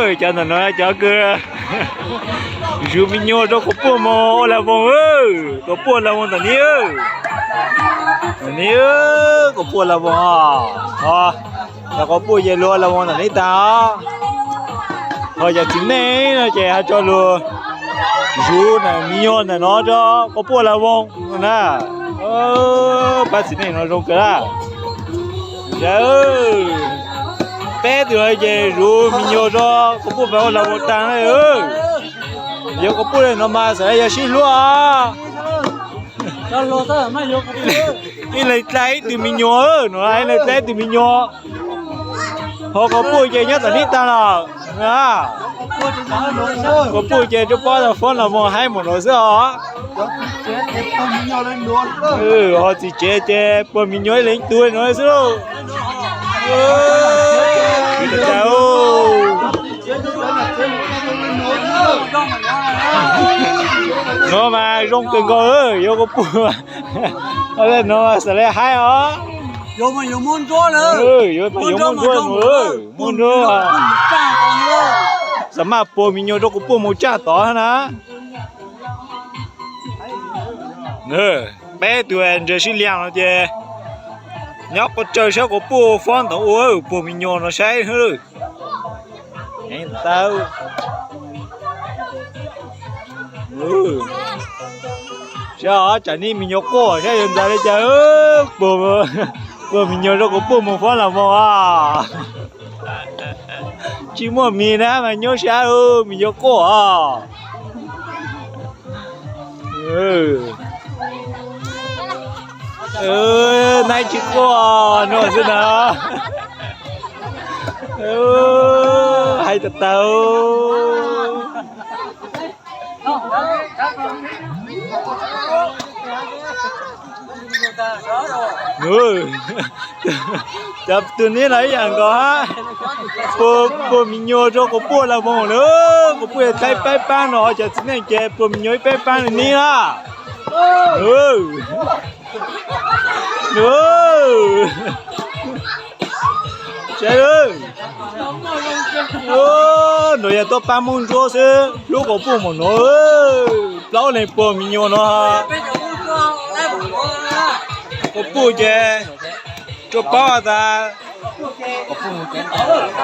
Cov ntawm no cov kws zuv me nyuam rau quas puj moog ua las voos, quas puj ua las voos tom ni, tom ni, quas puj ua las voos os. Cov quas puj ces luag ua las voos tom ni taag os. Ho cov txiv neej no ces ho tso luag zuv ntawm me nyuam ntawm no rau quas puj ua las voos na. Pab txiv neej no zoo kawg na. Peb tug no ces zuv me nyuam rau quas puj pab ua las voos taag na. Yuav quas puj le no mas xav le yog sib hlub os. Ib leeg dlai ib tug me nyuam no, ib leeg dlai ib tug me nyuam. Ho quas puj ces nyob tom ni taag lawm. Quas puj ces rua pob tas fob las voos haib npaum no xwb os. Ho txiv tsev ces puag me nyuam ib leeg ib tug no xwb lauj. No mas zoo kawg nkaus, yuav quas puj no xav le haib os. Yuav mas yuav muab nruab, muab nruab, xav maj puag me nyuam rau quas puj moog tsaaj tod na. Peb tug ntses sib liag no ces nyob quas tsaws saib quas puj fob ntawd ua puag me nyuam no saib. Saib tsam nej me nyuam quaj saib yuav ntxaws le cas, puag me nyuam rau quas puj moog fob las voos os. Tsis muaj mis na mas nyuaj sab, me nyuam quaj os. Nab tsis quaj no xwb na. Hais tau tau. Cov tug nib los ib yam nkaus hab. Puag me nyuam rau quas puj las voos na. Quas puj yog thaib paab paab no, cov txiv neej ces puag me nyuam ib paab paab li nib na. Nuav yog tuab paab Moob Ntsuab xwb, hlub quas puj moog nuav. Plaub leeg puag me nyuam no. Quas puj ces rua paub tas,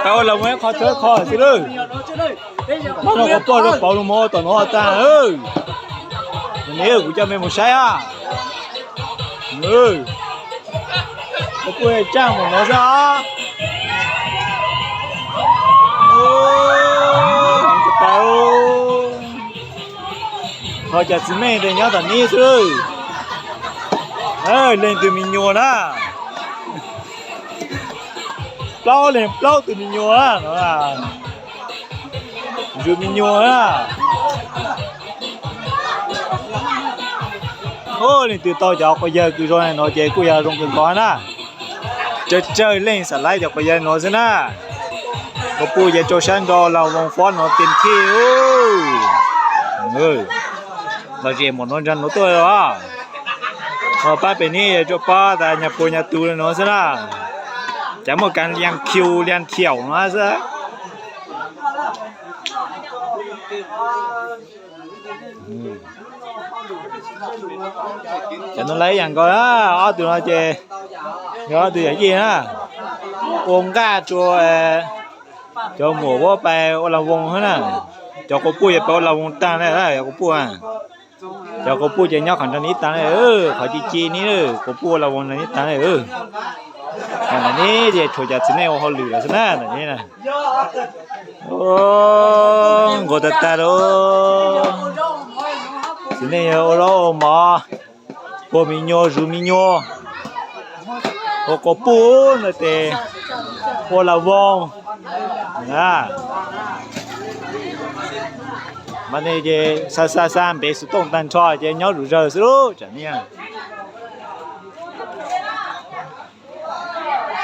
tas ua las voos ib qho txhua qho xwb lawm. Nub no quas puj rua pauv lug moog ua tom nuav taag. Kuv coj mej moog saib os. Quas puj tsaaj moog nuav xwb os. Ho cov txiv neej tes nyob tom nib xwb. Leej twg me nyuam na. Plaub leeg plaub tug me nyuam na. Zuj me nyuam na. Leej twg tau cov quas yawg kws zoo no ces kuj yog zoo kawg nkaus na. Tsawg tsawg leej xav laib cov quas yawg no xwb na. Quas puj ces rua sab nrau las voos fob no tes thij. Los zem npaum no ntsag nuav tuaj os. Ho pab pem nib rua paub tas nyag puag nyag tug le nuav xwb na. Cav muaj kav lias khiu lias thiaum no xwb. Cov nuav laib ib yam nkaus, ob tug no ces yog ob tug yawm yij na, ua nqaj rua cov muam huab pais ua las voos xwb na. Cov quas puj yog pais ua las voos taag na, cov quas puj, cov quas puj ces nyob qhov nrag nib taag na, qhov ci ci nib, quas puj ua las voos nrag nib taag na. Ntawm nib ces tshuav cov txiv neej ua hauj lwm lawm xwb na ntawm nib na. Nkaus tag tag lawm. Txiv neej yog ua zaub ua mov, puag me nyuam zuj me nyuam, ua quas puj no tes ua las voos. Mas nej ces xa xa xa npev xov tooj tag nrho ces nyob zuj zawg xwb lub tsam nib.